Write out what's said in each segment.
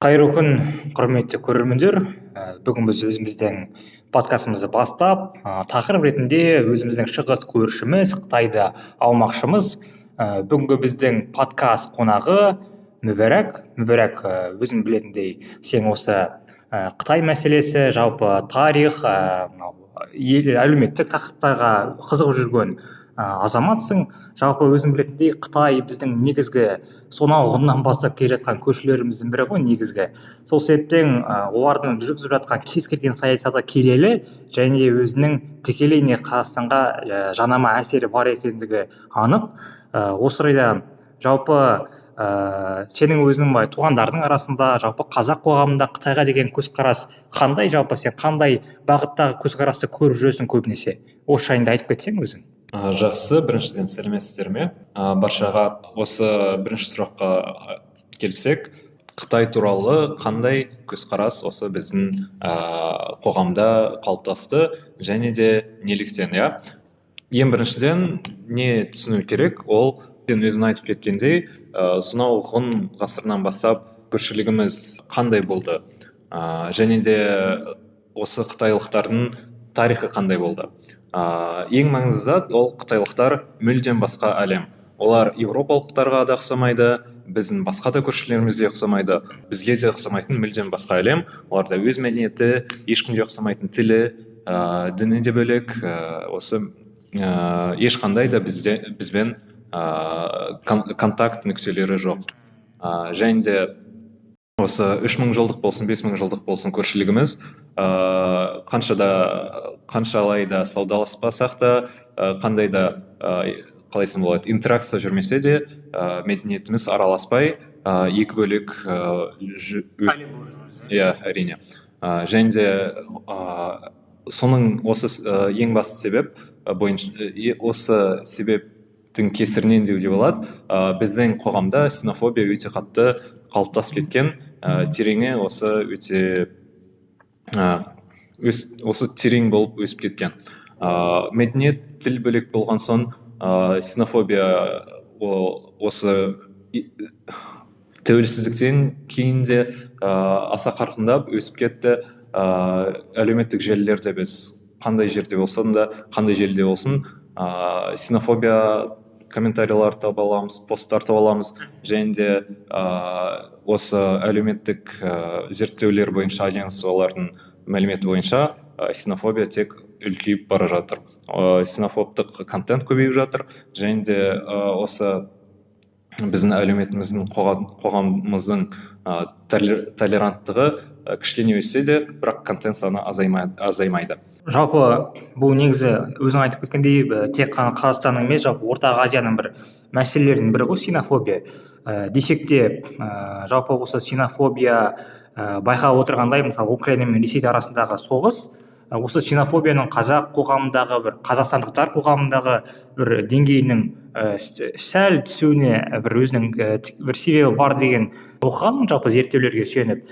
Қайырлы күн, құрметті көрермендер. Бүгін біз өзіміздің подкастымызды бастап, тақырып ретінде өзіміздің шығыс көршіміз Қытайды алмақшымыз. Бүгінгі біздің подкаст қонағы Мүбәрак. Мүбәрак, өзің білетіндей, сен осы Қытай мәселесі, жалпы тарих, мынау әлеуметтік тақырыптарға қызығып жүрген азаматсың. Жалпы өзің білетіндей, Қытай біздің негізгі сонау ғұннан бастап келе жатқан көршілеріміздің бірі ғой негізгі. Сол себептен олардың жүргізіп жатқан кез келген саясаты келелі және де өзінің тікелей не Қазақстанға жанама әсері бар екендігі анық. Осы орайда жалпы сенің өзің былай туғандардың арасында, жалпы қазақ қоғамында Қытайға деген көзқарас қандай? Жалпы сен қандай бағыттағы көзқарасты көріп жүресің көбінесе? Осы жайында айтып кетсең өзің. Жақсы, біріншіден, сәлеметсіздер ме баршаға. Осы бірінші сұраққа келсек, Қытай туралы қандай көзқарас осы біздің қоғамда қалыптасты және де неліктен, иә? Ең біріншіден, не түсіну керек? Ол сен өзің айтып кеткендей, сонау ғұн ғасырынан бастап көршілігіміз қандай болды және де осы қытайлықтардың тарихы қандай болды. Ең маңызды зат ол қытайлықтар мүлдем басқа әлем. Олар еуропалықтарға да ұқсамайды, біздің басқа да көршілеріміз де ұқсамайды, бізге де ұқсамайтын мүлдем басқа әлем. Оларда өз мәдениеті, ешкімге ұқсамайтын тілі, діні де бөлек, осы ешқандай да бізде бізбен контакт нүктелері жоқ. Және де осы 3000 жылдық болсын, 5000 жылдық болсын көршілігіміз, қанша да, қаншалай да саудаласпасақ та, қандай да, қалай айтсам болады, интеракция жүрмесе де, мәдениетіміз араласпай, екі бөлек иә, әрине. Және де соның осы ең басты себеп бойынша, осы себептің кесірінен деуге болады, біздің қоғамда синофобия өте қатты қалыптасып кеткен, тереңі осы өте осы терең болып өсіп кеткен. Мәдениет, тіл бөлек болған соң, синофобия ол осы тәуелсіздіктен кейін де аса қарқындап өсіп кетті. Әлеуметтік желілерде біз қандай жерде болсын да, қандай желіде болсын, синофобия комментарийлер таба аламыз, посттар таба аламыз. Және де осы әлеуметтік зерттеулер бойынша, агентстволардың мәліметі бойынша, синофобия тек үлкейіп бара жатыр, синофобтық контент көбейіп жатыр. Және де осы біздің әлеуметіміздің, қоғамымыздың толеранттығы кішкене өссе де, бірақ контент саны азаймайды. Жалпы бұл негізі өзің айтып кеткендей, тек қана Қазақстанның емес, жалпы Орта Азияның бір мәселелерінің бірі ғой синофобия. Десек те, жалпы осы синофобия, байқап отырғандай, мысалы, Украина мен Ресей арасындағы соғыс осы синофобияның қазақ қоғамындағы, бір қазақстандықтар қоғамындағы бір деңгейінің сәл түсуіне бір өзінің бір себебі бар деген оқығанмын, жалпы зерттеулерге сүйеніп.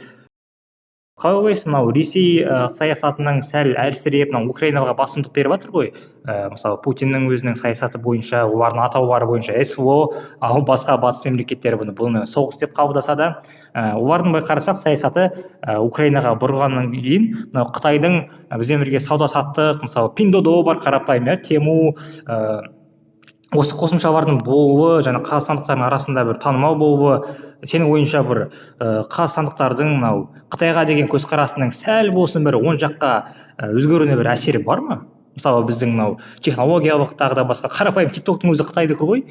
Қалай ойлайсың, мынау Ресей саясатының сәл әлсіреп, мынау Украинаға басымдық беріп жатыр ғой. Мысалы, Путиннің өзінің саясаты бойынша, олардың атаулары бойынша СВО, ал басқа батыс мемлекеттері бұны соғыс деп қабылдаса да, олардың былай қарасақ саясаты Украинаға бұрғаннан кейін, мынау Қытайдың бізбен бірге сауда саттық, мысалы, Пиндодо бар қарапайым, иә, Тему, осы қосымшалардың болуы және қазақстандықтардың арасында бір танымал болуы, сенің ойыңша, бір қазақстандықтардың мынау Қытайға деген көзқарасының сәл болсын бір оң жаққа өзгеруіне бір әсері бар ма? Мысалы, біздің мынау технологиялық, тағы да басқа, қарапайым Тик Токтың өзі қытайдікі ғой.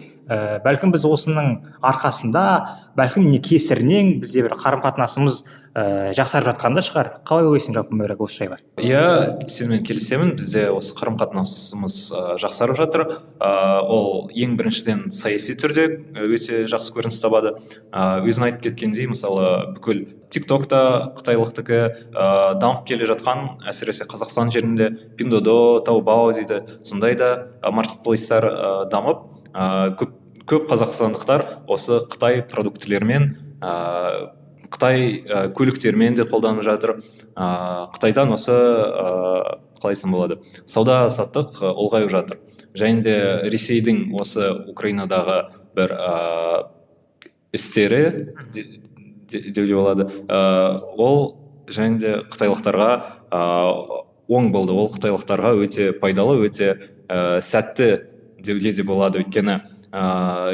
Бәлкім, біз осының арқасында, бәлкім, не кесірінен бізде бір қарым қатынасымыз жақсарып жатқан да шығар. Қалай ойлайсың жалпы, Мүбәрак, осы жайлы? Иә, сенімен келісемін. Бізде осы қарым қатынасымыз жақсарып жатыр. Ол ең біріншіден саяси түрде өте жақсы көрініс табады. Өзің айтып кеткендей, мысалы, бүкіл Тик Ток та қытайлықтікі, дамып келе жатқан, әсіресе Қазақстан жерінде Пиндодо, Таобао дейді, сондай да маркетплейстар дамып, көп көп қазақстандықтар осы қытай продуктілерімен Қытай көліктермен де қолданып жатыр. Қытайдан осы қалай айтсам болады, сауда саттық ұлғайып жатыр. Және де Ресейдің осы Украинадағы бір істері деуге болады, ол және де қытайлықтарға оң болды. Ол қытайлықтарға өте пайдалы, өте сәтті деуге де болады, өйткені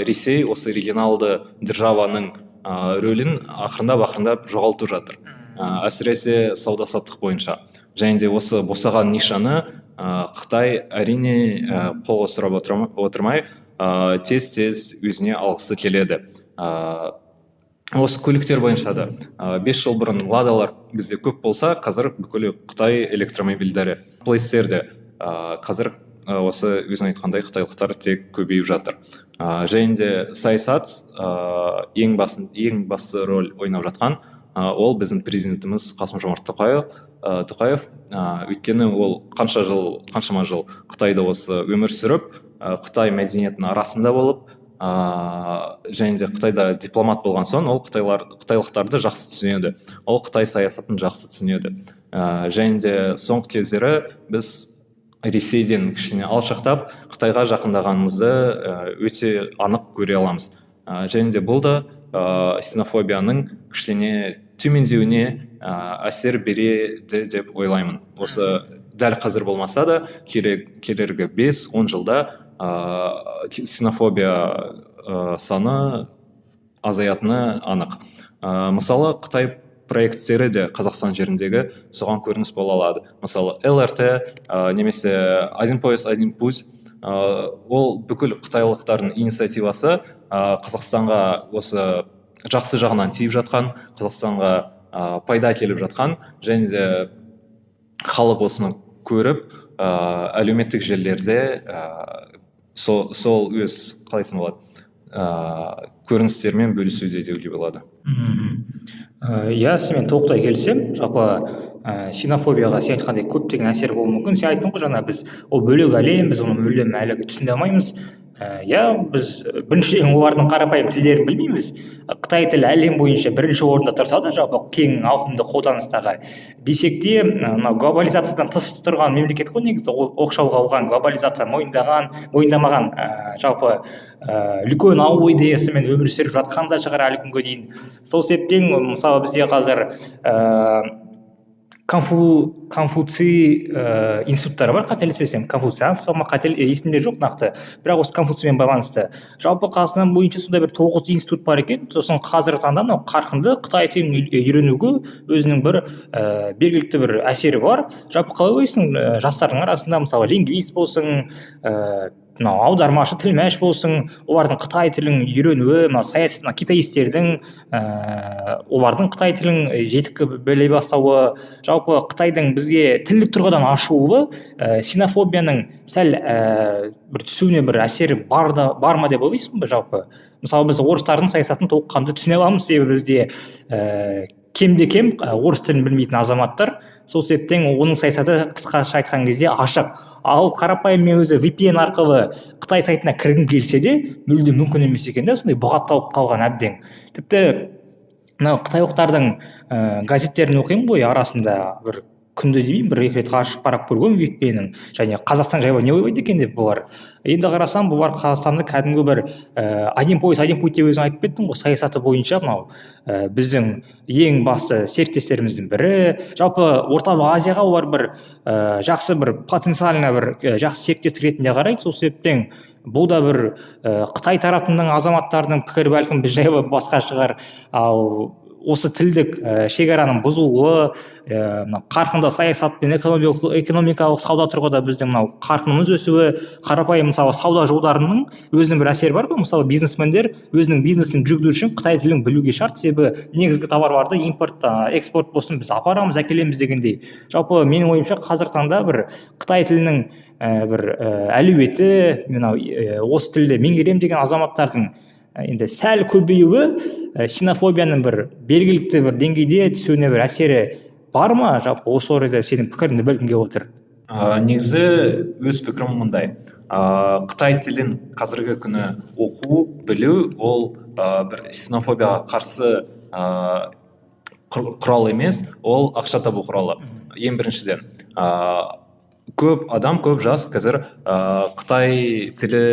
Ресей осы регионалды державаның рөлін ақырындап ақырындап жоғалтып жатыр, әсіресе сауда саттық бойынша. Және де осы босаған нишаны Қытай, әрине, қол қусырып отырмай, тез тез өзіне алғысы келеді. Осы көліктер бойынша да, 5 жыл бұрын Ладалар бізде көп болса, қазір бүкіл Қытай электромобильдері. Плейстерде қазір осы өзің айтқандай қытайлықтар тек көбейіп жатыр. Және де саясат ең басты роль ойнап жатқан ол біздің президентіміз Қасым Жомарт Тоқаев, өйткені ол қанша жыл, қаншама жыл Қытайда осы өмір сүріп, Қытай мәдениетінің арасында болып, және де Қытайда дипломат болған соң, ол қытайлықтарды жақсы түсінеді, ол Қытай саясатын жақсы түсінеді. Және де соңғы кездері біз Ресейден кішкене алшақтап, Қытайға жақындағанымызды өте анық көре аламыз. Және де бұл да синофобияның кішкене төмендеуіне әсер береді деп ойлаймын. Осы дәл қазір болмаса да, келергі 5-10 жылда синофобия саны азаятыны анық. Мысалы, Қытай проекттері де Қазақстан жеріндегі соған көрініс бола алады. Мысалы, ЛРТ немесе «Один пояс, один путь», ол бүкіл қытайлықтардың инициативасы, Қазақстанға осы жақсы жағынан тиіп жатқан, Қазақстанға пайда әкеліп жатқан. Және де халық осыны көріп, әлеуметтік желілерде сол өз, қалай айтсам болады, көріністермен бөлісуде деуге болады. Иә, сенімен толықтай келісемін. Жалпы, синофобияға сен айтқандай көптеген әсер болуы мүмкін. Сен айттың ғой жаңа, біз ол бөлек әлем, біз оны мүлдем әлі түсіне алмаймыз. Иә, біз біріншіден олардың қарапайым тілдерін білмейміз. Қытай тілі әлем бойынша бірінші орында тұрса да, жалпы кең ауқымды қолданыстағы десек те, мынау глобализациядан тыс тұрған мемлекет қой негізі, оқшау қалған, глобализация мойындаған, мойындамаған, жалпы үлкен ауыл идеясымен өмір сүріп жатқан да шығар әлі күнге дейін. Сол себептен, мысалы, бізде қазір Конфуций институттары бар, қателеспесем, конфуцианство ма, есімде жоқ нақты, бірақ осы Конфуциймен байланысты жалпы Қазақстан бойынша сондай бір тоғыз институт бар екен. Сосын қазіргі таңда мынау қарқынды қытай тілін үйренуге өзінің бір белгілікті бір әсері бар. Жалпы қалай ойлайсың, жастардың арасында, мысалы, лингвист болсын, мынау аудармашы, тілмәш болсын, олардың қытай тілін үйренуі, мына саяси, мына китаистердің, олардың қытай тілін жетік біле бастауы, жалпы Қытайдың бізге тілдік тұрғыдан ашуы синофобияның сәл бір түсуіне бір әсері бар да, бар ма деп ойлайсың ба? Жалпы, мысалы, біз орыстардың саясатын толыққанды түсіне аламыз, себебі бізде кемде кем орыс тілін білмейтін азаматтар, сол себептен оның саясаты, қысқаша айтқан кезде, ашық. Ал қарапайым мен өзі VPN арқылы Қытай сайтына кіргім келсе де, мүлде мүмкін емес екен да, сондай бұғатталып қалған әбден. Тіпті мынау қытайлықтардың газеттерін оқимын ғой арасында, бір күнде демеймін, бір екі рет ашып қарап көргенмін VPN-нің және Қазақстан жайлы не ойлайды екен деп. Бұлар енді қарасам, бұлар Қазақстанды кәдімгі бір «один пояс, один путь» деп өзің айтып кеттің ғой, саясаты бойынша мынау біздің ең басты серіктестеріміздің бірі. Жалпы Орталық Азияға олар бір жақсы бір потенциально бір жақсы серіктестік ретінде қарайды. Сол себептен бұл да бір Қытай тарапының азаматтарының пікірі бәлкім біз жайлы басқа шығар. Ал осы тілдік шекараның бұзылуы, мынау қарқынды саясат пен экономикалық сауда тұрғыда біздің мынау қарқынымыз өсуі, қарапайым, мысалы, сауда жолдарының өзінің бір әсері бар ғой. Мысалы, бизнесмендер өзінің бизнесін жүргізу үшін қытай тілін білуге шарт, себебі негізгі товарларды импорт, экспорт болсын, біз апарамыз, әкелеміз дегендей. Жалпы, менің ойымша, қазіргі таңда бір қытай тілінің бір әлеуеті, мынау осы тілді меңгеремін деген азаматтардың енді сәл көбеюі синофобияның бір белгілікті бір деңгейде түсуіне бір әсері бар ма? Жалпы, осы орайда сенің пікіріңді білгім келіп отыр. Негізі өз пікірім мындай: Қытай тілін қазіргі күні оқу, білу ол бір синофобияға қарсы Құрал емес, ол ақша табу құралы. Ең біріншіден, көп адам, көп жас қазір қытай тілі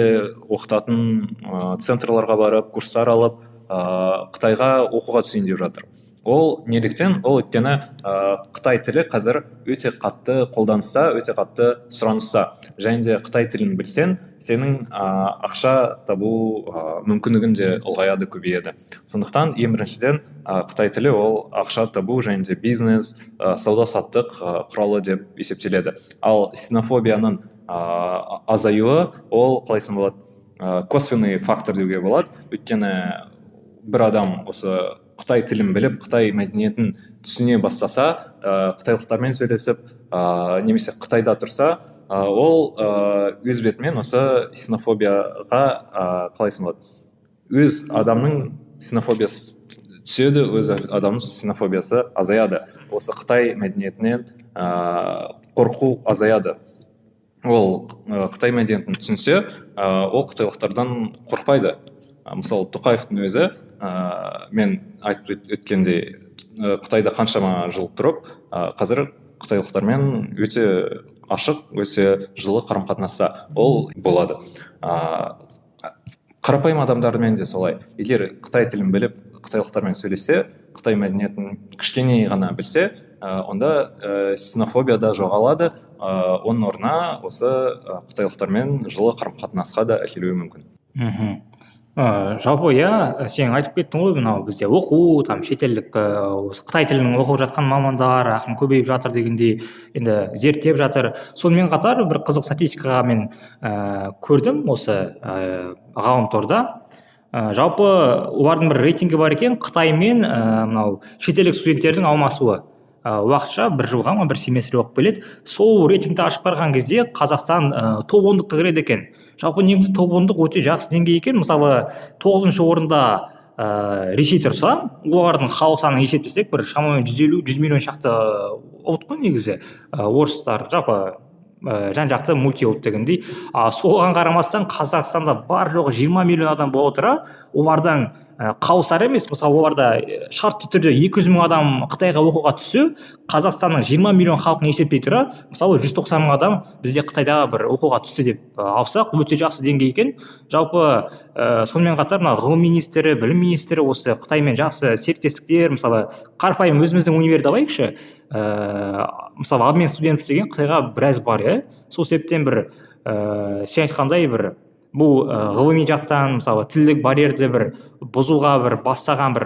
оқытатын центрларға барып, курстар алып, Қытайға оқуға түсейін деп жатыр. Ол неліктен? Ол өйткені қытай тілі қазір өте қатты қолданыста, өте қатты сұраныста және де қытай тілін білсең, сенің ақша табу мүмкіндігің де ұлғаяды, көбейеді. Сондықтан ең біріншіден, қытай тілі ол ақша табу және де бизнес, сауда саттық құралы деп есептеледі. Ал синофобияның азаюы ол, қалай айтсам болады, косвенный фактор деуге болады, өйткені бір адам осы қытай тілін біліп, қытай мәдениетін түсіне бастаса, қытайлықтармен сөйлесіп, немесе Қытайда тұрса, ол өз бетімен осы синофобияға, қалай айтсам болады, өз адамның синофобиясы түседі, өз адамның синофобиясы азаяды, осы қытай мәдениетінен қорқу азаяды. Ол қытай мәдениетін түсінсе, ол қытайлықтардан қорықпайды. Мысалы, Тоқаевтың өзі, мен айтып өткендей, Қытайда қаншама жыл тұрып, қазір қытайлықтармен өте ашық, өте жылы қарым қатынаста ол болады. Қарапайым адамдармен де солай: егер қытай тілін біліп, қытайлықтармен сөйлессе, қытай мәдениетін кішкене ғана білсе, онда синофобия да жоғалады, оның орнына осы қытайлықтармен жылы қарым қатынасқа да әкелуі мүмкін. Жалпы, иә, сен айтып кеттің ғой, мынау бізде оқу, там шетелдік, осы қытай тілін оқып жатқан мамандар ақырын көбейіп жатыр дегендей, енді зерттеп жатыр. Сонымен қатар бір қызық статистикаға мен көрдім осы ғаламторда. Жалпы олардың бір рейтингі бар екен, Қытай мен мынау шетелдік студенттердің алмасуы, уақытша бір жылға ма, бір семестр оқып келеді. Сол рейтингті ашып қараған кезде Қазақстан топ ондыққа кіреді екен. Жалпы, негізі топ ондық өте жақсы деңгей екен. Мысалы, тоғызыншы орында Ресей тұрса, олардың халық санын есептесек, бір шамамен 150-100 миллион шақты ұлт қой негізі, орыстар жалпы, жан жақты мультиұлт дегендей. А соған қарамастан Қазақстанда бар жоғы 20 миллион адам бола тұра, олардан қалысар емес. Мысалы, оларда шартты түрде 200 мың адам Қытайға оқуға түссе, Қазақстанның 20 миллион халқын есептей тұра, мысалы, 190 мың адам бізде Қытайда бір оқуға түсті деп алсақ, өте жақсы деңгей екен. Жалпы, сонымен қатар мына ғылым министрі, білім министрі осы Қытаймен жақсы серіктестіктер, мысалы, қарапайым өзіміздің универді алайықшы, мысалы, обмен студентов деген Қытайға біраз бар, иә. Сол себептен бір сен айтқандай, бір бұл ғылыми жақтан, мысалы, тілдік барьерді бір бұзуға бір бастаған бір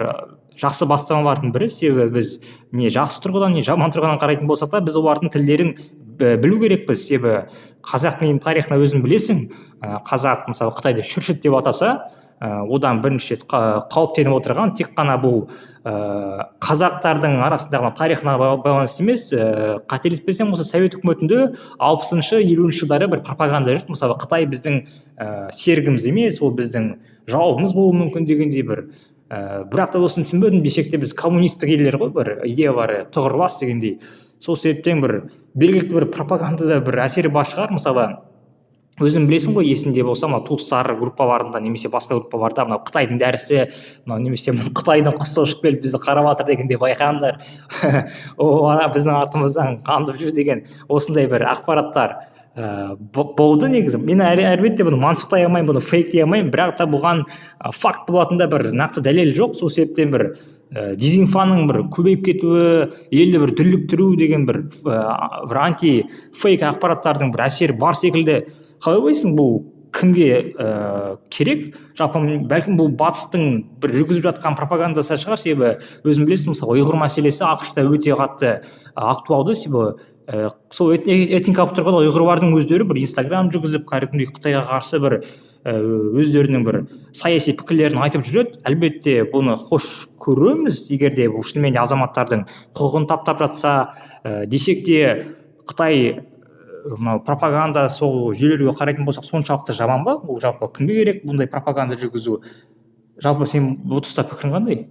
жақсы бастамалардың бірі. Себебі біз не жақсы тұрғыдан, не жаман тұрғыдан қарайтын болсақ та, біз олардың тілдерін білу керекпіз. Себебі қазақтың тарихына өзің білесің, қазақ, мысалы, Қытайды шүршіт деп атаса, одан бірінші рет қауіптеніп отырған тек қана бұл қазақтардың арасындағы тарихына байланысты емес. Қателеспесем, осы Совет үкіметінде 60-шы, 50-ші жылдары бір пропаганда жүрді, мысалы, Қытай біздің серігіміз емес, ол біздің жауымыз болуы мүмкін дегендей бір. Бірақ та осыны түсінбедім, десек те, біз коммунистік елдер ғой, бір идеялары тұғырлас дегендей. Сол себептен бір белгілі бір пропагандада бір әсері бар шығар. Мысалы, өзің білесің ғой, есіңде болса, мына туыстар группаларында немесе басқа группаларда мынау қытайдың дәрісі мынау немесе қытайдың құсы ұшып келіп бізді қарап жатыр дегендей, байқаңдар, біздің артымыздан аңдып жүр деген осындай бір ақпараттар болды. Негізі мен әлбетте бұны мансұқтай алмаймын, бұны фейк дей алмаймын, бірақ та бұған факт болатындай бір нақты дәлел жоқ. Сол себептен бір дезинфаның бір көбейіп кетуі, елді бір дүрліктіру деген бір бір анти фейк ақпараттардың бір әсері бар секілді. Қалай ойлайсың, бұл кімге керек? Жалпы, бәлкім, бұл батыстың бір жүргізіп жатқан пропагандасы шығар. Себебі өзің білесің, мысалы, ұйғыр мәселесі АҚШ-та өте қатты актуалды. Себебі сол этникалық тұрғыда ұйғырлардың өздері бір Инстаграм жүргізіп, кәдімгідей Қытайға қарсы бір өздерінің бір саяси пікірлерін айтып жүреді. Әлбетте, бұны хош көреміз, егер де бұл шынымен де азаматтардың құқығын таптап жатса. Десек те, Қытай мынау пропаганда, сол жүйелерге қарайтын болсақ, соншалықты жаман ба? Бұл жалпы кімге керек бұндай пропаганда жүргізу? Жалпы, сен бұл тұста пікірің қандай?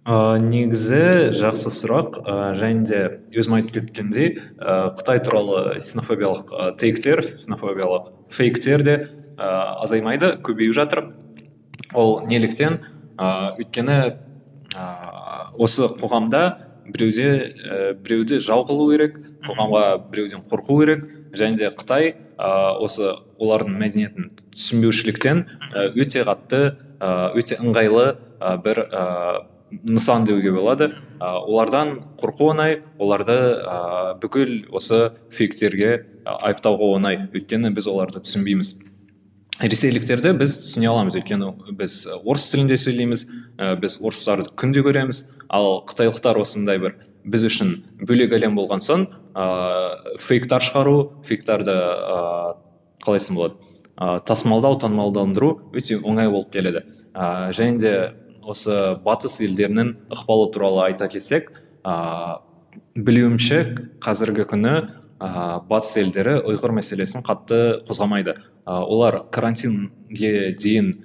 Негізі жақсы сұрақ, және де өзім айтып кеткендей, Қытай туралы синофобиялық тейктер, синофобиялық фейктер де азаймайды, көбейіп жатыр. Ол неліктен? Өйткені Осы қоғамда біреуді жау қылу керек, қоғамға біреуден қорқу керек. Және де Қытай осы олардың мәдениетін түсінбеушіліктен өте қатты, өте ыңғайлы бір нысан деуге болады. Олардан қорқу оңай, оларды бүкіл осы фейктерге айыптауға оңай, өйткені біз оларды түсінбейміз. Ресейліктерді біз түсіне аламыз, өйткені біз орыс тілінде сөйлейміз, біз орыстарды күнде көреміз. Ал қытайлықтар осындай бір біз үшін бөлек әлем болған соң, фейктар шығару, фейктарды қалай айтсам болады, тасымалдау, танымалдандыру өте оңай болып келеді. Және де осы батыс елдерінің ықпалы туралы айта кетсек, білуімше, қазіргі күні батыс елдері ұйғыр мәселесін қатты қозғамайды. Олар карантинге дейін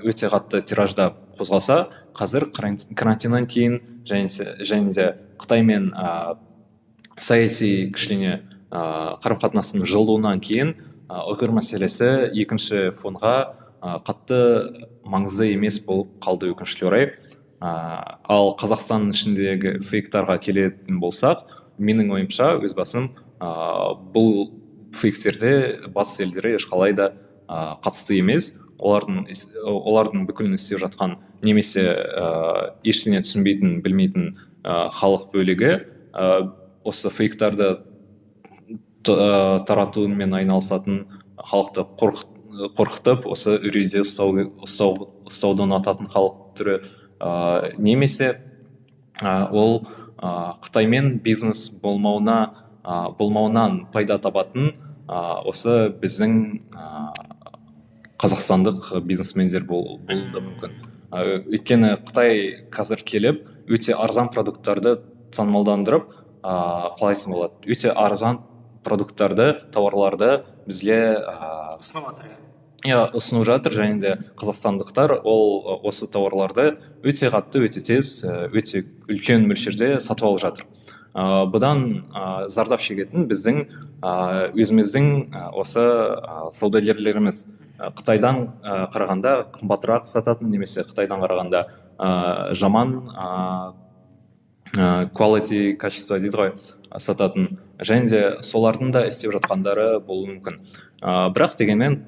өте қатты тиражда қозғалса, қазір карантиннен кейін және де Қытаймен саяси кішкене қарым-қатынастың жылуынан кейін ұйғыр мәселесі екінші фонға, қатты маңызды емес болып қалды, өкінішке орай. Ал Қазақстанның ішіндегі фейктарға келетін болсақ, менің ойымша, өз басым, бұл фейктерде батыс елдері ешқалай да қатысты емес. Олардың бүкілін істеп жатқан немесе ештеңе түсінбейтін, білмейтін халық бөлігі, осы фейктарды таратумен айналысатын, халықты қорқытып, осы үрейде ұстауды ұнататын халық түрі, немесе ол Қытаймен бизнес болмауынан пайда табатын осы біздің қазақстандық бизнесмендер болуы да мүмкін. Өйткені Қытай қазір келіп өте арзан продукттарды танымалдандырып, қалай айтсам болады, өте арзан продукттарды, тауарларды бізге ұсынып жатыр, иә, ұсынып жатыр. Және де қазақстандықтар ол осы тауарларды өте қатты, өте тез, өте үлкен мөлшерде сатып алып жатыр. Бұдан зардап шегетін біздің өзіміздің осы саудагерлеріміз. Қытайдан қарағанда қымбатырақ сататын немесе Қытайдан қарағанда жаман quality, качество дейді ғой, сататын, және де солардың да істеп жатқандары болуы мүмкін. Бірақ дегенмен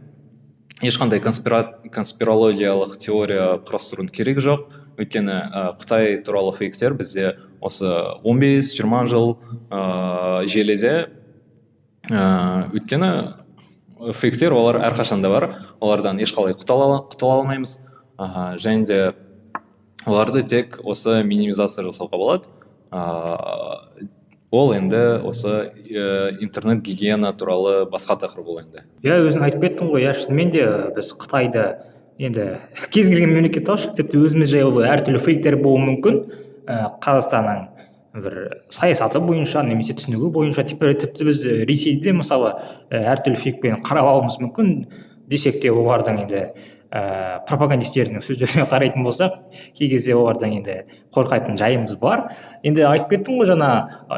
ешқандай конспирологиялық теория құрастырудың керегі жоқ, өйткені Қытай туралы фейктер бізде осы 15-20 жыл желіде. Өйткені фейктер олар әрқашанда бар, олардан ешқалай құтыла алмаймыз. Және де оларды тек осы минимизация жасауға болады. Ол енді осы интернет гигиена туралы басқа тақырып ол енді. Иә, өзің айтып кеттің ғой, иә, шынымен де біз Қытайды енді кез келген мемлекет алшы, тіпті өзіміз жайлы әртүрлі фейктер болуы мүмкін. Қазақстанның бір саясаты бойынша немесе түсінігі бойынша, тіпті біз Ресейде мысалы әртүрлі фейкпен қарап алуымыз мүмкін десек те, олардың енді пропагандистердің сөздеріне қарайтын болсақ, кей кезде олардан енді қорқатын жайымыз бар. Енді айтып кеттің ғой жаңа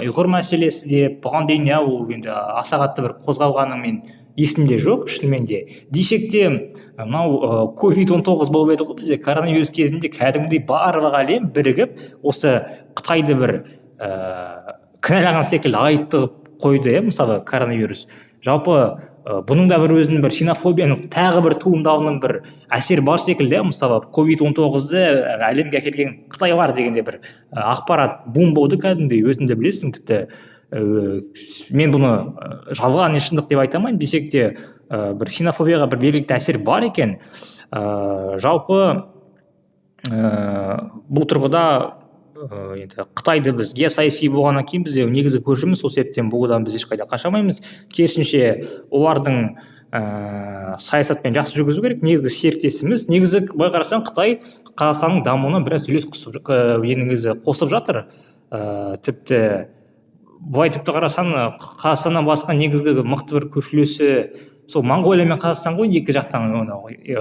ұйғыр мәселесі деп, бұған дейін, иә, ол енді аса қатты бір қозғалғаны мен есімде жоқ шынымен де. Десек те, мынау COVID-19 болып еді ғой бізде, коронавирус кезінде кәдімгідей барлық әлем бірігіп осы Қытайды бір кінәлаған секілді айыпты қылып қойды, иә, мысалы коронавирус. Жалпы бұның да бір өзінің бір синофобияның тағы бір туындауының бір әсері бар секілді, иә. Мысалы COVID-19-ды әлемге әкелген қытайлар дегенде бір ақпарат бум болды кәдімгідей, өзің де білесің. Тіпті мен бұны жалған не шындық деп айта алмаймын, десек те, бір синофобияға бір белгілі әсер бар екен. Жалпы бұл тұрғыда енді Қытайды біз геосаяси болғаннан кейін бізде негізгі көршіміз, сол себептен бұдан біз ешқайда қаша алмаймыз. Керісінше олардың саясатпен жақсы жүргізу керек, негізгі серіктесіміз. Негізі былай қарасаң, Қытай Қазақстанның дамуына біраз үлес негізі қосып жатыр. Тіпті былай тіпті қарасаң, Қазақстаннан басқа негізгі мықты бір көршілесі сол Моңғолия мен Қазақстан ғой, екі жақтан оны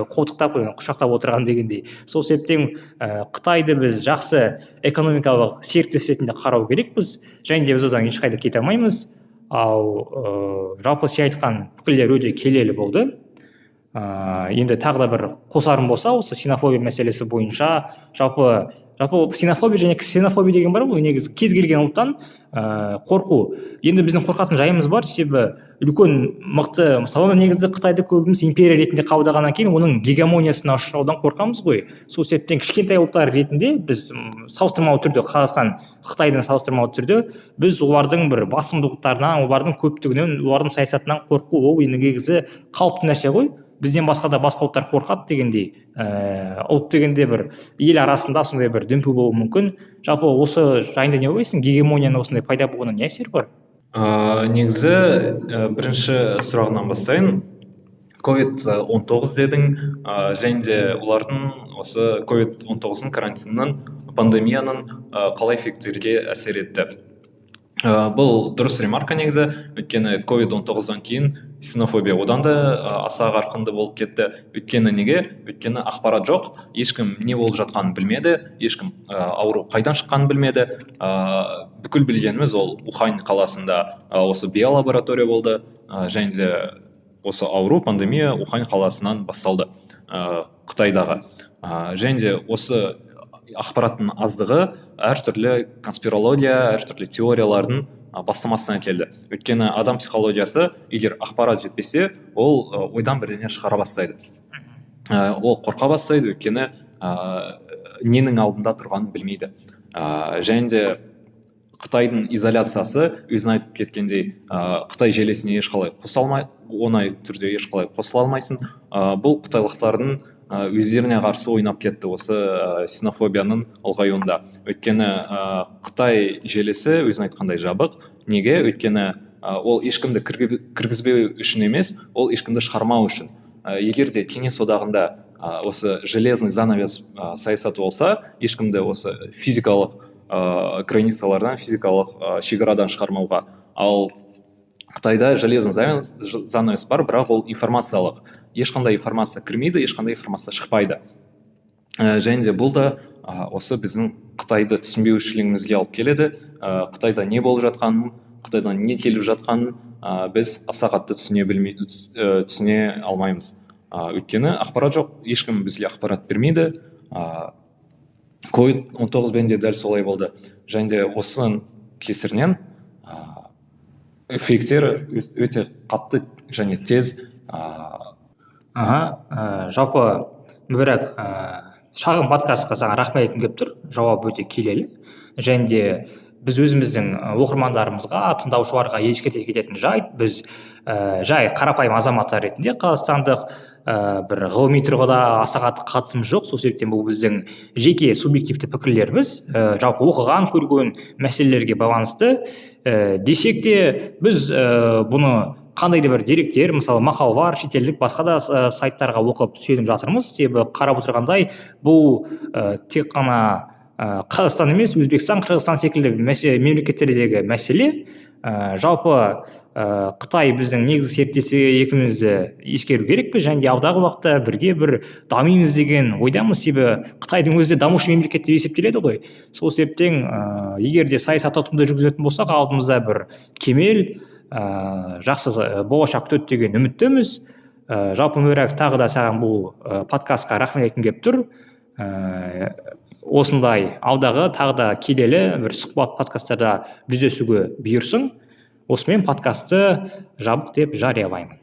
қолтықтап, құшақтап отырған дегендей. Сол себептен Қытайды біз жақсы экономикалық серіктес ретінде қарау керекпіз және де біз одан ешқайда кете алмаймыз. Ал жалпы сен айтқан пікірлер өте келелі болды. Енді тағы да бір қосарым болса, осы синофобия мәселесі бойынша, жалпы синофобия және ксенофобия деген бар ғой, негізі кез келген ұлттан қорқу. Енді біздің қорқатын жайымыз бар, себебі үлкен мықты, мысалы, негізі Қытайды көбіміз империя ретінде қабылдағаннан кейін оның гегемониясына ұшыраудан қорқамыз ғой. Сол себептен кішкентай ұлттар ретінде біз, салыстырмалы түрде Қазақстан Қытайдан салыстырмалы түрде, біз олардың бір басымдылықтарынан, олардың көптігінен, олардың саясатынан қорқу, ол енді негізі қалыпты нәрсе ғой. Бізден басқа да басқа ұлттар қорқады дегендей, ұлт дегенде бір ел арасында сондай бір дүмпу болуы мүмкін. Жалпы осы жайында не ойлайсың? Гегемонияның осындай пайда болуына не әсері бар? Негізі бірінші сұрағынан бастайын. COVID-19 дедің, және де олардың осы COVID-19 карантиннің, пандемияның қалай эффекттерге әсер етті. Бұл дұрыс ремарка негізі, өйткені COVID-19-дан кейін синофобия одан да аса қарқынды болып кетті. Өйткені неге? Өйткені ақпарат жоқ, ешкім не болып жатқанын білмеді, ешкім ауру қайдан шыққанын білмеді. Бүкіл білгеніміз ол Ухань қаласында осы биолаборатория болды, және де осы ауру, пандемия Ухань қаласынан басталды, Қытайдағы. Және де осы ақпараттың аздығы әртүрлі конспирология, әртүрлі теориялардың бастамасына әкелді. Өйткені адам психологиясы, егер ақпарат жетпесе, ол ойдан бірдеңе шығара бастайды. Ол қорқа бастайды, өйткені ненің алдында тұрғанын білмейді. Және де Қытайдың изоляциясы, өзің айтып кеткендей, Қытай желісіне ешқалай қоса алмай, оңай түрде ешқалай қосыла алмайсың. Бұл қытайлықтардың өздеріне қарсы ойнап кетті осы синофобияның ұлғаюында. Өйткені Қытай желісі, өзің айтқандай, жабық. Неге? Өйткені ол ешкімді кіргізбеу үшін емес, ол ешкімді шығармау үшін. Егер де Кеңес одағында осы железный занавес саясаты болса, ешкімді осы физикалық границалардан, физикалық шекарадан шығармауға. Ал Қытайда железный занавес бар, бірақ ол информациялық. Ешқандай информация кірмейді, ешқандай информация шықпайды. Және де бұл да осы біздің Қытайды түсінбеушілігімізге алып келеді. Қытайда не болып жатқанын, Қытайдан не келіп жатқанын біз аса қатты түсіне білмей, түсіне алмаймыз. Өйткені ақпарат жоқ, ешкім бізге ақпарат бермейді. COVID-19-бен де дәл солай болды. Және де осының кесірінен фейктер өте қатты және тез Аха, жалпы, Мүбәрак, шағын подкастқа саған рахмет айтқым келіп тұр. Жауап өте келелі. Және де біз өзіміздің оқырмандарымызға, тыңдаушыларға ескерте кететін жайт: біз жай қарапайым азаматтар ретінде қазақстандық, бір ғылыми тұрғыда аса қатты қатысымыз жоқ. Сол себептен бұл біздің жеке субъективті пікірлеріміз, жалпы оқыған, көрген мәселелерге байланысты. Десек те, біз бұны қандай да бір деректер, мысалы, мақалалар, шетелдік басқа да сайттарға оқып сүйеніп жатырмыз. Себебі қарап отырғандай, бұл тек қана Қазақстан емес, Өзбекстан, Қырғызстан секілді мемлекеттердегі мәселе. Жалпы Қытай біздің негізгі серіктесі екенімізді ескеру керекпіз және де алдағы уақытта бірге бір дамимыз деген ойдамыз. Себебі Қытайдың өзі де дамушы мемлекет деп есептеледі ғой. Сол себептен егер де саясатты ұтымды жүргізетін болсақ, алдымызда бір кемел, жақсы болашақ күтеді деген үміттеміз. Жалпы, Мүбәрак, тағы да саған бұл подкастқа рахмет айтқым келіп тұр. Осындай алдағы тағы да келелі бір сұхбат подкасттарда жүздесуге бұйырсын. Осымен подкастты жабық деп жариялаймын.